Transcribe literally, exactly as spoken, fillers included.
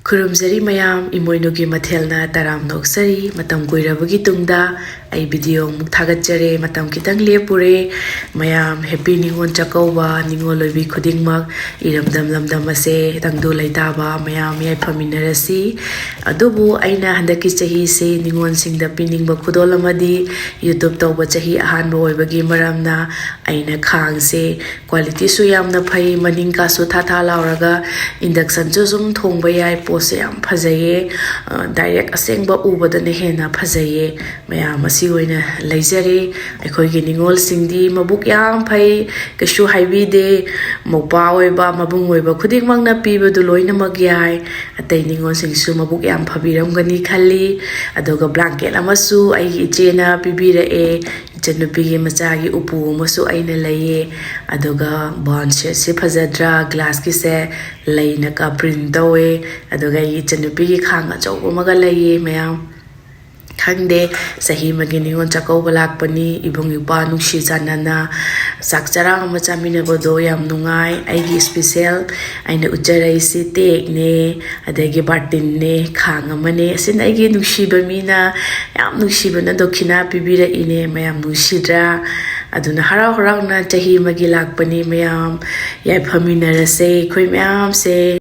ꯈꯨꯔꯨꯝꯖꯔꯤ ꯃꯌꯥꯝ, ꯏꯃꯣꯏꯅꯨꯒꯤ ꯃꯊꯦꯜꯅ ꯇꯔꯥꯝꯅ ꯑꯣꯛꯆꯔꯤ꯫ ꯃꯇꯝ ꯀꯨꯏꯔꯕꯒꯤ ꯇꯨꯡꯗ ꯑꯩ video ꯑꯃꯨꯛ ꯊꯥꯒꯠꯆꯔꯦ꯫ ꯃꯇꯝ ꯈꯤꯇꯪ ꯂꯦꯞꯄꯨꯔꯦ꯫ ꯃꯌꯥꯝ happy ꯅꯤꯉꯣꯜ ꯆꯥꯛꯀꯧꯕ, ꯅꯤꯉꯣꯜ ꯑꯣꯏꯕꯤ ꯈꯨꯗꯤꯡꯃꯛ ꯏꯔꯝꯗꯝ ꯂꯝꯗꯝ ꯑꯁꯦ ꯇꯪꯗꯨ ꯂꯩꯇꯥꯕ ꯃꯌꯥꯝ ꯌꯥꯏꯐꯃꯤꯟꯅꯔꯁꯤ꯫ ꯑꯗꯨꯕꯨ ꯑꯩꯅ ꯍꯟꯗꯛꯀꯤ ꯆꯍꯤꯁꯦ ꯅꯤꯉꯣꯜꯁꯤꯡꯗ ꯄꯤꯅꯤꯡꯕ ꯈꯨꯗꯣꯜ ꯑꯃꯗꯤ YouTube ꯇꯧꯕ ꯆꯍꯤ ꯑꯍꯥꯟꯕ ꯑꯣꯏꯕꯒꯤ ꯃꯔꯝꯅ ꯑꯩꯅ ꯈꯥꯡꯁꯦ qualityꯁꯨ ꯌꯥꯝꯅ ꯐꯩ, ꯃꯅꯤꯡ ꯀꯥꯁꯨ ꯊꯥ ꯊꯥ ꯂꯥꯎꯔꯒ inductionꯁꯨ ꯁꯨꯝ ꯊꯣꯡꯕ ꯌꯥꯏ꯫ ꯄꯣꯠꯁꯦ ꯌꯥꯝ ꯐꯖꯩꯌꯦ꯫ ꯑ, direct ꯑꯁꯦꯡꯕ ꯎꯕꯗꯅ ꯍꯦꯟꯅ ꯐꯖꯩꯌꯦ꯫ ꯃꯌꯥꯝ ꯑꯁꯤ ꯑꯣꯏꯅ ꯂꯩꯖꯔꯦ꯫ ꯑꯩꯈꯣꯏꯒꯤ ꯅꯤꯉꯣꯜꯁꯤꯡꯗꯤ ꯃꯕꯨꯛ ꯌꯥꯝ ꯐꯩ, ꯀꯩꯁꯨ ꯍꯥꯏꯕꯤꯗꯦ꯫ ꯃꯧꯄ꯭ꯋꯥ ꯑꯣꯏꯕ, ꯃꯕꯨꯡ ꯑꯣꯏꯕ ꯈꯨꯗꯤꯡꯃꯛꯅ ꯄꯤꯕꯗꯨ ꯂꯣꯏꯅꯃꯛ ꯌꯥꯏ꯫ ꯑꯇꯩ ꯅꯤꯉꯣꯜꯁꯤꯡꯁꯨ ꯃꯕꯨꯛ ꯌꯥꯝ ꯐꯕꯤꯔꯝꯒꯅꯤ ꯈꯜꯂꯤ꯫ ꯑꯗꯨꯒ blanket ꯑꯃꯁꯨ ꯑꯩꯒꯤ ꯏꯆꯦꯅ ꯄꯤꯕꯤꯔꯛꯑꯦ꯫ ꯏꯆꯟꯅꯨꯄꯤꯒꯤ ꯃꯆꯥꯒꯤ ꯎꯄꯨ ꯑꯃꯁꯨ ꯑꯩꯅ ꯂꯩꯌꯦ꯫ ꯑꯗꯨꯒ bowl setꯁꯦ ꯐꯖꯗ꯭ꯔꯥ? Glassꯀꯤꯁꯦ ꯂꯩꯅ ꯀ print ꯇꯧꯋꯦ꯫ ꯑꯗꯨꯒ ꯑꯩꯒꯤ ꯏꯆꯟꯅꯨꯄꯤꯒꯤ ꯈꯥꯡ ꯑꯆꯧꯕ ꯑꯃꯒ ꯂꯩꯌꯦ ꯃꯌꯥꯝ꯫ ꯈꯪꯗꯦ, ꯆꯍꯤ ꯑꯃꯒꯤ ꯅꯤꯉꯣꯜ ꯆꯥꯛꯀꯧꯕ ꯂꯥꯛꯄꯅꯤ, ꯏꯕꯨꯡ ꯏꯄ꯭ꯋꯥ ꯅꯨꯡꯁꯤ ꯆꯥꯟꯅꯅ ꯆꯥꯛ ꯆꯔꯥ ꯑꯃ ꯆꯥꯃꯤꯟꯅꯕꯗꯣ ꯌꯥꯝ ꯅꯨꯡꯉꯥꯏ꯫ ꯑꯩꯒꯤ special ꯑꯩꯅ ꯎꯠꯆꯔꯛꯏꯁꯤ ꯇꯦꯛꯅꯦ, ꯑꯗꯒꯤ ꯕꯥꯔꯇꯤꯟꯅꯦ, ꯈꯥꯡ ꯑꯃꯅꯦ꯫ ꯑꯁꯤꯅ ꯑꯩꯒꯤ ꯅꯨꯡꯁꯤꯕ ꯃꯤꯅ ꯌꯥꯝ ꯅꯨꯡꯁꯤꯕꯅ ꯗꯣꯈꯤꯅꯥ ꯄꯤꯕꯤꯔꯛꯏꯅꯦ꯫ ꯃꯌꯥꯝ ꯅꯨꯡꯁꯤꯗ꯭ꯔꯥ? ꯑꯗꯨꯅ ꯍꯔꯥꯎ ꯍꯔꯥꯎꯅ ꯆꯍꯤ ꯑꯃꯒꯤ ꯂꯥꯛꯄꯅꯤ ꯃꯌꯥꯝ꯫ ꯌꯥꯏꯐꯃꯤꯟꯅꯔꯁꯦ ꯑꯩꯈꯣꯏ ꯃꯌꯥꯝꯁꯦ꯫